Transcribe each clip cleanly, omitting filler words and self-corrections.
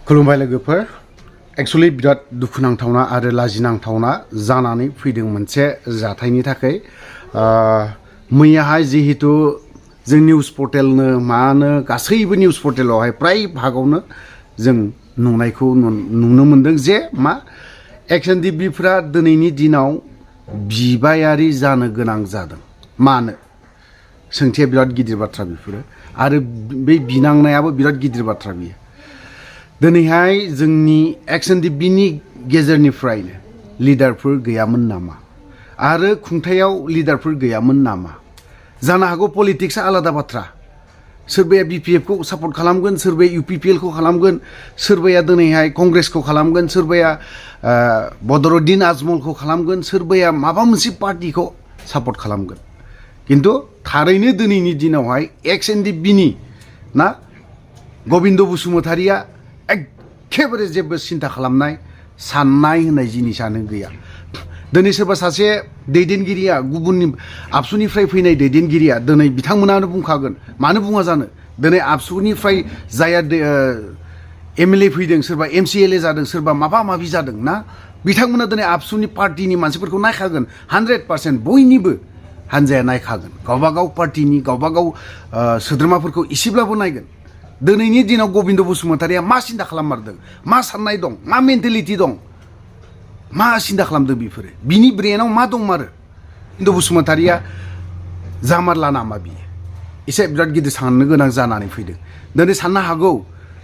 खुलुमबाय लोगोफोर एक्चुअली बिराद दुखुनांथावना आरो लाजिनांथावना जानानै फैदों मोनसे जाथायनि थाखाय मैयाहाय जिहेतु जों निउज पर्टेलनो मानो गासैबो निउज पर्टेलावहाय प्राय भागावनो जों नुनायखौ नुनो मोनदों जे मा एक्स एनडिएफबिफोरा दिनैनि दिनाव बिबायारि जानो गोनां जादों मानो सोंथिया बिराद गिदिर बाथ्रा बेफोरो आरो बे बिनांनायाबो बिराद गिदिर बाथ्रा बियो दिनैहाय जोंनि एक्स एनडिएफबिनि गेजेरनिफ्रायनो लिडारफोर गैयामोन नामा आरो खुंथायाव लिडारफोर गैयामोन नामा जानो हागौ पलिटिक्सआ आलादा बाथ्रा सोरबाया बिपिएफखौ सापर्ट खालामगोन सोरबाया इउपिपिएलखौ खालामगोन सोरबाया दिनैहाय कंग्रेसखौ खालामगोन सोरबाया बदरुद्दिन आजमलखौ खालामगोन सोरबाया माबा मोनसे पार्टिखौ सापर्ट खालामगोन किन्तु थारैनो दिनैनि दिनावहाय एक्स एनडिएफबिनि ना गबिन्द बसुमतारिया एखेबारे जेबो सिन्था खालामनाय साननाय होननाय जिनिसानो गैया दिनै सोरबा सासे दैदेनगिरिया गुबुननि आबसुनिफ्राय फैनाय दैदेनगिरिया दिनै बिथांमोनानो बुंखागोन मानो बुङा जानो दिनै आबसुनिफ्राय जाया एमएलए फैदों सोरबा एमसिएलए जादों सोरबा माबा माबि जादों ना बिथांमोना दिनै आबसुनि पार्टिनि मानसिफोरखौ नायखागोन 100% बयनिबो हानजाया नायखागोन गावबागाव पार्टिनि गावबागाव सोद्रोमाफोरखौ एसेब्लाबो नायगोन दिनैनि दिनाव गबिन्द बसुमतारिया मा सिन्था खालाममारदों मा साननाय दं मा मेन्टेलिटि दं मा सिन्था खालामदों बेफोरो बिनि ब्रेनाव मा दंमारो गबिन्द बसुमतारिया जामारला नामा बियो एसे बिराद गिदिर साननो गोनां जानानै फैदों दिनै साननो हागौ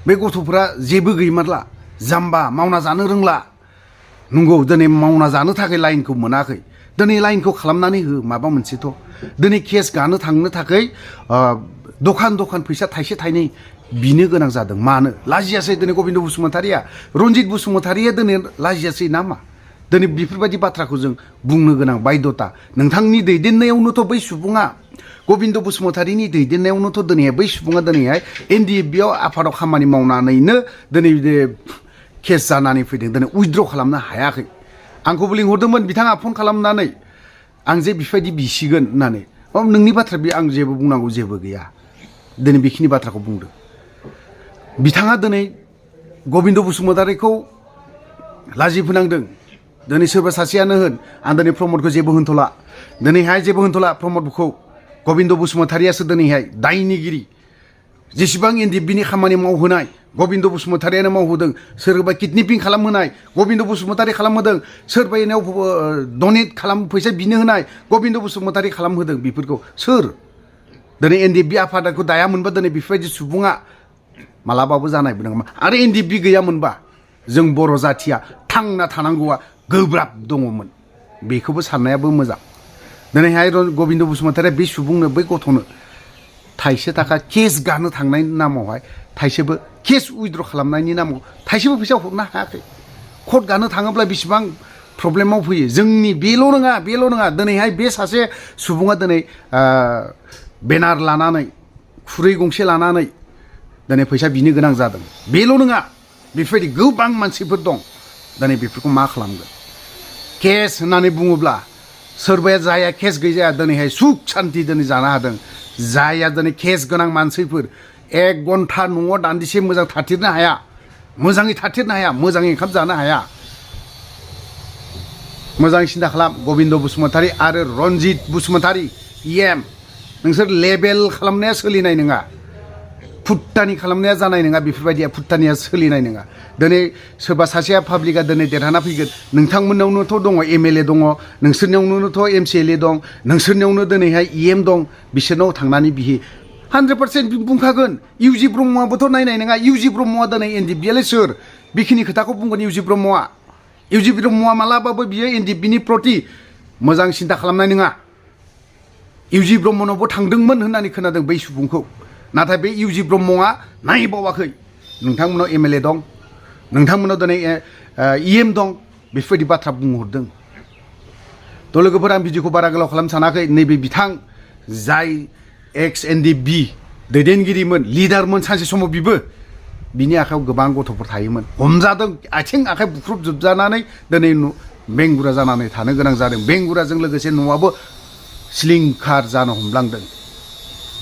बे गथ'फोरा जेबो गैमारला जाम्बा मावना जानो रोंला नंगौ दिनै मावना जानो थाखाय लाइनखौ मोनाखै दिनै लाइनखौ खालामनानै हो माबा मोनसेथ' दिनै केस गानो थांनो थाखाय दखान फैसा थाइसे थाइनै बिनो गोनां जादों मानो लाजियासै दिनै गबिन्द बसुमतारिया रन्जित बसुमतारिया दिनै लाजियासै नामा दिनै बेफोरबायदि बाथ्राखौ जों बुंनो गोनां बायधता नोंथांनि दैदेननायावनोथ' बै सुबुङा गबिन्द बसुमतारिनि दैदेननायावनोथ' दिनैहाय बै सुबुङा दिनैहाय एनडिएफबियाव आफादाव खामानि मावनानैनो दिनै केस जानानै फैदों दिनै उइथड्र खालामनो हायाखै आंखौबो लिंहरदोंमोन बिथाङा फन खालामनानै आं जे बेफोरबायदि बिसिगोन होननानै नोंनि बाथ्रा बे आं जेबो बुंनांगौ जेबो गैया दिनै बेखिनि बाथ्राखौ बुंदों बिथाङा दिनै गबिन्द बसुमतारिखौ लाजि फोनांदों दिनै सोरबा सासेयानो होन आं दिनै प्रमदखौ जेबो होनथ'ला दिनैहाय जेबो होनथ'ला प्रमदखौ गबिन्द बसुमतारियासो दिनैहाय दायनिगिरि जेसेबां एनडिएफबिनि खामानि मावहोनाय गबिन्द बसुमतारियानो मावहोदों सोरबा किडनेपिं खालामहोनाय गबिन्द बसुमतारि खालामहोदों सोरबायाव डनेट खालाम फैसा बिनो होनाय गबिन्द बसुमतारि खालामहोदों बेफोरखौ सोर दिनै एनडिएफबि आफादखौ दाया मोनबा दिनै बेफोरबायदि सुबुङा मालाबाबो जानायबो नङामोन आरो एनडिएफबि गैयामोनबा जों बर' जाथिया थांना थानांगौआ गोब्राब दङमोन बेखौबो साननायाबो मोजां दिनैहाय गबिन्द बसुमतारिया बे सुबुंनो बै गथ'नो थाइसे थाखा केस गानो थांनायनि नामावहाय थाइसेबो केस उइथड्र खालामनायनि नामाव थाइसेबो फैसा हरनो हायाखै कर्ट गानो थाङोब्ला बेसेबां प्रब्लेमाव फैयो जोंनि बेल' नङा दिनैहाय बे सासे सुबुङा दिनै बेनार लानानै खुरै गंसे लानानै दिनै फैसा बिनो गोनां जादों बेल' नङा बेफोरबायदि गोबां मानसिफोर दं दिनै बेफोरखौ मा खालामगोन केस होननानै बुङोब्ला सोरबाया जाया केस गैजाया दिनैहाय सुख सान्ति दिनै जानो हादों जाया दिनै केस गोनां मानसिफोर 1 घन्टा न'आव दान्दिसे मोजां थाथेरनो हाया मोजाङै थाथेरनो हाया मोजाङै ओंखाम जानो हाया मोजाङै सिन्था खालाम गबिन्द बसुमतारि आरो रन्जित बसुमतारि इएम नोंसोर लेबेल खालामनाया सोलिनाय नङा फुट्टानि खालामनाया जानाय नङा बेफोरबायदिया फुट्टानिया सोलिनाय नङा दिनै सोरबा सासेया पाब्लिकआ दिनै देरहाना फैगोन नोंथांमोननावनोथ' दङ एमएलए दङ नोंसोरनियावनोथ' एमसिएलए दं नोंसोरनियावनो दिनैहाय इएम दं बिसोरनाव थांनानै बिहि 100% बुंखागोन इउजि ब्रह्मआबोथ' नायनाय नङा इउजि ब्रह्मआ दिनै एनडिएफबियालाय सोर बेखिनि खोथाखौ बुंगोन इउजि ब्रह्मआ मालाबाबो बियो एनडिएफबिनि प्रति मोजां सिन्था खालामनाय नङा इउजि ब्रह्मनावबो थांदोंमोन होननानै खोनादों बै सुबुंखौ नाथाय बे इउजि ब्रह्मआ नायबावाखै नोंथांमोनाव एमएलए दं नोंथांमोनाव दिनै इएम दं बेफोरबायदि बाथ्रा बुंहरदों थ' लोगोफोर आं भिडिअखौ बारा गोलाव खालामनो सानाखै नैबे बिथां जाय एक्स एनडिएफबि दैदेनगिरिमोन लिडारमोन सानसे समाव बिनि आखायाव गोबां गथ'फोर थायोमोन हमजादों आथिं आखाइ बुख्रुबजोबजानानै दिनै बेंगुरा जानानै थानो गोनां जादों बेंगुराजों लोगोसे न'आबो सिलिंखार जानो हमलांदों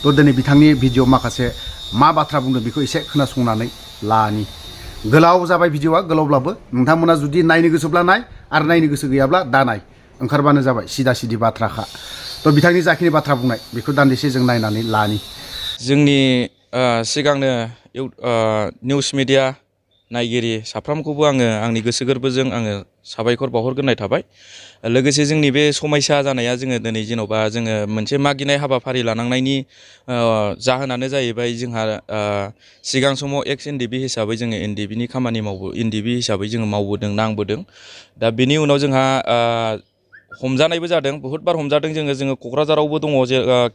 थ' दिनै बिथांनि भिडिअ माखासे मा बाथ्रा बुंदों बेखौ एसे खोनासंनानै लानि गोलाव जाबाय भिडिअआ गोलावब्लाबो नोंथांमोना जुदि नायनो गोसोब्ला नाय आरो नायनो गोसो गैयाब्ला दा नाय ओंखारबानो जाबाय सिदा सिदि बाथ्राखा थ' बिथांनि जाखिनि बाथ्रा बुंनाय बेखौ दान्दिसे जों नायनानै लानि जोंनि सिगांनो निउस मिडिया नायगिरि साफ्रोमखौबो आङो आंनि गोसो गोरबोजों आङो साबायखर बावहरग्रोनाय थाबाय लोगोसे जोंनि बे समयसा जानाया जोङो दिनै जेन'बा जोङो मोनसे मागिनाय हाबाफारि लानांनायनि जाहोनानो जाहैबाय जोंहा सिगां समाव एक्स एनडिएफबि हिसाबै जोङो एनडिएफबिनि खामानि एनडिएफबि हिसाबै जोङो मावबोदों नांबोदों दा बेनि उनाव जोंहा हमजानायबो जादों बहुद बार हमजादों जोङो क'क्राझारावबो दङ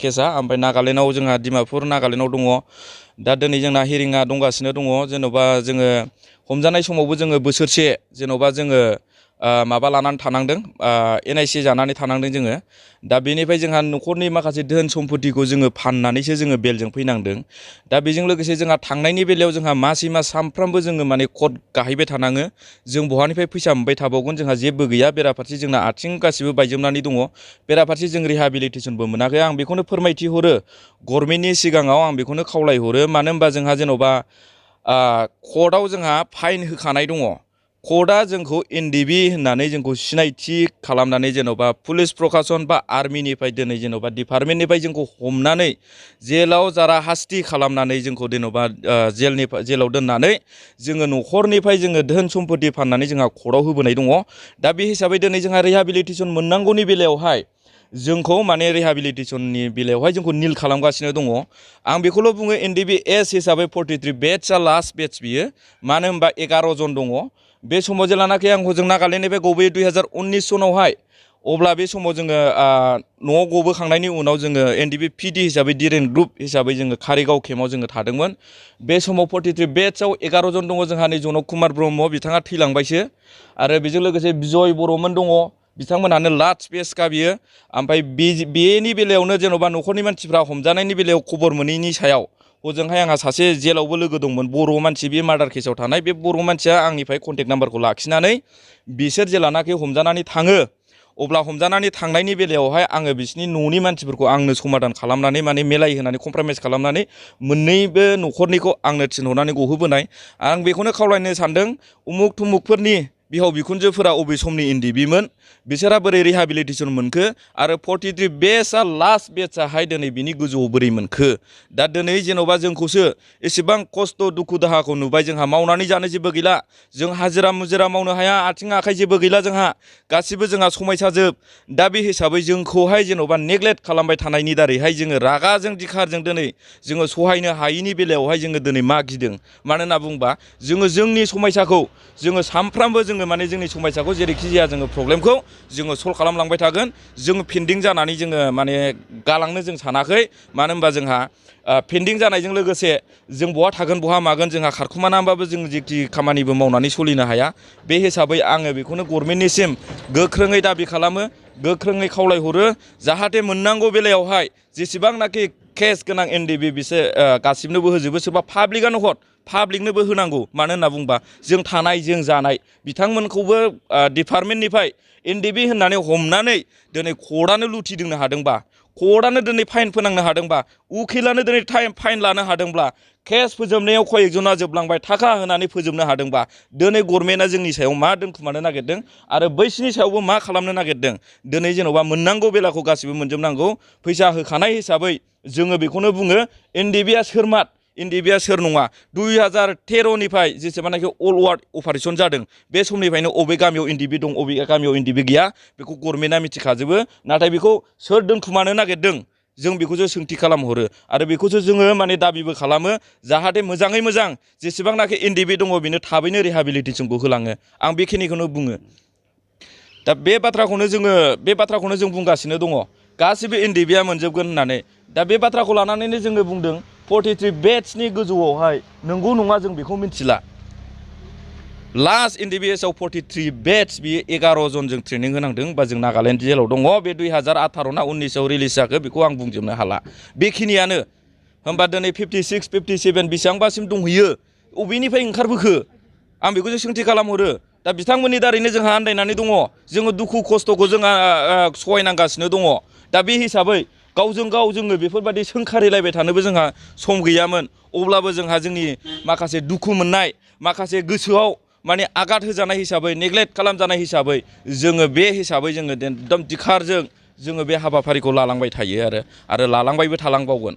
केसा ओमफ्राय नागालेण्डआव जोंहा डिमापुर नागालेण्डआव दङ दा दिनै जोंना हिरिंआ दंगासिनो दङ जेन'बा जोङो हमजानाय समावबो जोङो बोसोरसे जेन'बा जोङो माबा लानानै थानांदों एनआइसि जानानै थानांदों जोङो दा बेनिफ्राय जोंहा न'खरनि माखासे धोन सम्पतिखौ जोङो फाननानैसो जोङो बेलजों फैनांदों दा बेजों लोगोसे जोंहा थांनायनि बेलायाव जोंहा मासै मास सामफ्रामबो जोङो माने कट गाहैबाय थानाङो जों बहानिफ्राय फैसा मोनबाय थाबावगोन जोंहा जेबो गैया बेराफारसे जोंना आथिं गासिबो बायजोबनानै दङ बेराफारसे जों रिहाबिलिटेसनबो मोनाखै आं बेखौनो फोरमायथि हरो गभर्नमेन्टनि सिगाङाव आं बेखौनो खावलायहरो मानो होनबा जोंहा जेन'बा कर्टआव जोंहा फाइन होखानाय दङ कर्टआ जोंखौ एनडिएफबि होननानै जोंखौ सिनायथि खालामनानै जेन'बा पुलिस प्रकासन बा आर्मिनिफ्राय दिनै जेन'बा डिपार्टमेन्टनिफ्राय जोंखौ हमनानै जेलाव जारा हास्ति खालामनानै जोंखौ जेन'बा जेलाव दोननानै जोङो न'खरनिफ्राय जोङो धोन सम्पति फाननानै जोंहा कर्टआव होबोनाय दङ दा बे हिसाबै दिनै जोंहा रिहाबिलिटेसन मोननांगौनि बेलायावहाय जोंखौ माने रिहाबिलिटेसननि बेलायावहाय जोंखौ निल खालामगासिनो दङ आं बेखौल' बुङो एनडिएफबि एस हिसाबै 43 बेट्सआ लास्ट बेट्स बियो मानो होनबा 11 जन दङ बे समाव जेलानाखि आं हजों नागालेण्डनिफ्राय गबोयो 2019 सनावहाय अब्ला बे समाव जोङो न'आव गबोखांनायनि उनाव जोङो एनडिएफबि पिडि हिसाबै डिरेन ग्रुप हिसाबै जोङो कारिगाव केम्पआव जोङो थादोंमोन बे समाव 43 बेट्सआव 11 जन दङ जोंहा नै जनक कुमार ब्रह्म बिथाङा थैलांबायसो आरो बेजों लोगोसे बिजय बर'मोन दङ बिथांमोनानो लास्ट बेस्टखा बियो ओमफ्राय बेनि बेलायावनो जेन'बा न'खरनि मानसिफ्रा हमजानायनि बेलायाव खबर मोनैनि सायाव हजोंहाय आंहा सासे जेलावबो लोगो दंमोन बर' मानसि बे मार्डार केसाव थानाय बे बर' मानसिया आंनिफ्राय कन्टेक्ट नाम्बारखौ लाखिनानै बिसोर जेलानाखि हमजानानै थाङो अब्ला हमजानानै थांनायनि बेलायावहाय आङो बिसिनि न'नि मानसिफोरखौ आंनो समाधान खालामनानै माने मेलायहोनानै कमप्रमाइस खालामनानै मोननैबो न'खरनिखौ आंनो थिनहरनानै गहोबोनाय आं बेखौनो खावलायनो सानदों उमुक थुमुकफोरनि बिहाव बिखुनजोफोरा अबे समनि एनडिएफबिमोन बिसोरहा बोरै रिहाबिलिटेसन मोनखो आरो 43 बेस्टआ लास्ट बेट्सआहाय दिनै बिनि गोजौआव बोरै मोनखो दा दिनै जेन'बा जोंखौसो एसेबां खस्थ' दुखु दाहाखौ नुबाय जोंहा मावनानै जानो जेबो गैला जों हाजिरा मुजिरा मावनो हाया आथिं आखाइ जेबो गैला जोंहा गासिबो जोंहा समायसाजोब दा बे हिसाबै जोंखौहाय जेन'बा नेग्लेक्ट खालामबाय थानायनि दारैहाय जोङो रागाजों दिखारजों दिनै जोङो सहायनो हायैनि बेलायावहाय जोङो दिनै मागिदों मानो होनना बुंबा जोङो जोंनि समयसाखौ जोङो सामफ्रामबो जोङो माने जोंनि समयसाखौ जेरैखि जाया जोङो प्रब्लेमखौ जोङो सल्भ खालामलांबाय थागोन जोङो पेन्डिं जानानै जोङो माने गालांनो जों सानाखै मानो होनबा जोंहा पेन्डिं जानायजों लोगोसे जों बहा थागोन बहा मागोन जोंहा खारखुमाना होनबाबो जों जेखि खामानिबो मावनानै सोलिनो हाया बे हिसाबै आङो बेखौनो गभर्नमेन्टनिसिम गोख्रोङै दाबि खालामो गोख्रोङै खावलायहरो जाहाथे मोननांगौ बेलायावहाय जेसेबांनाखि केस गोनां एनडिएफबि बिसोर गासिबनोबो होजोबो सोरबा पाब्लिकआनो हर पाब्लिकनोबो होनांगौ मानो होनना बुंबा जों थानाय जों जानाय बिथांमोनखौबो डिपार्टमेन्टनिफ्राय एनडिएफबि होननानै हमनानै दिनै कर्टआनो लुथिदोंनो हादोंबा कर्टआनो दिनै फाइन फोनांनो हादोंबा उकिलानो दिनै फाइन लानो हादोंब्ला केस फोजोबनायाव कयेकजना जोबलांबाय थाखा होनानै फोजोबनो हादोंबा दिनै गभर्नमेन्टआ जोंनि सायाव मा दोनखुमानो नागिरदों आरो बैसिनि सायावबो मा खालामनो नागिरदों दिनै जेन'बा मोननांगौ बेलाखौ गासिबो मोनजोबनांगौ फैसा होखानाय हिसाबै जोङो बेखौनो बुङो एनडिएफबिआ सोरमात एनडिएफबिआ सोर नङा 2013निफ्राय जेसेबांनाखि अल वार्ल्ड अपारेसन जादों बे समनिफ्रायनो अबे गामियाव एनडिएफबि दं अबे गामियाव एनडिएफबि गैया बेखौ गभर्नमेन्टआ मिथिखाजोबो नाथाय बेखौ सोर दोनखुमानो नागिरदों जों बेखौसो सोंथि खालामहरो आरो बेखौसो जोङो माने दाबिबो खालामो जाहाथे मोजाङै मोजां जेसेबांनाखि एनडिएफबि दङ बेनो थाबैनो रिहाबिलिटेसनखौ होलाङो आं बेखिनिखौनो बुङो दा बे बाथ्राखौनो जों बुंगासिनो दङ गासिबो एनडिएफबिआ मोनजोबगोन होननानै दा बे बाथ्राखौ लानानैनो जोङो बुंदों 43 बेट्सनि गोजौआवहाय नंगौ नङा जों बेखौ मिथिला लास्ट एनडिएफबिएसआव 43 बेट्स बियो 11 जनजों ट्रेनिं होनांदों बा जों नागालेण्ड जेलाव दङ बे 2018 ना 19आव रिलिज जाखो बेखौ आं बुंजोबनो हाला बेखिनियानो होमबा दिनै 56 57 बेसेबांबासिम दंहैयो अबेनिफ्राय ओंखारबोखो आं बेखौसो सोंथि खालामहरो दा बिथांमोननि दारैनो जोंहा आन्दायनानै दङ जोङो दुखु खस्थ'खौ जोंहा सहायनांगासिनो दङ दा बे हिसाबै गावजों गाव जोङो बेफोरबायदि सोंखारिलायबाय थानोबो जोंहा सम गैयामोन अब्लाबो जोंहा जोंनि माखासे दुखु मोननाय माखासे गोसोआव माने आघात होजानाय हिसाबै नेग्लेक्ट खालामजानाय हिसाबै जोङो बे हिसाबै जोङो एकदम दिखारजों जोङो बे हाबाफारिखौ लालांबाय थायो आरो लालांबायबो थालांबावगोन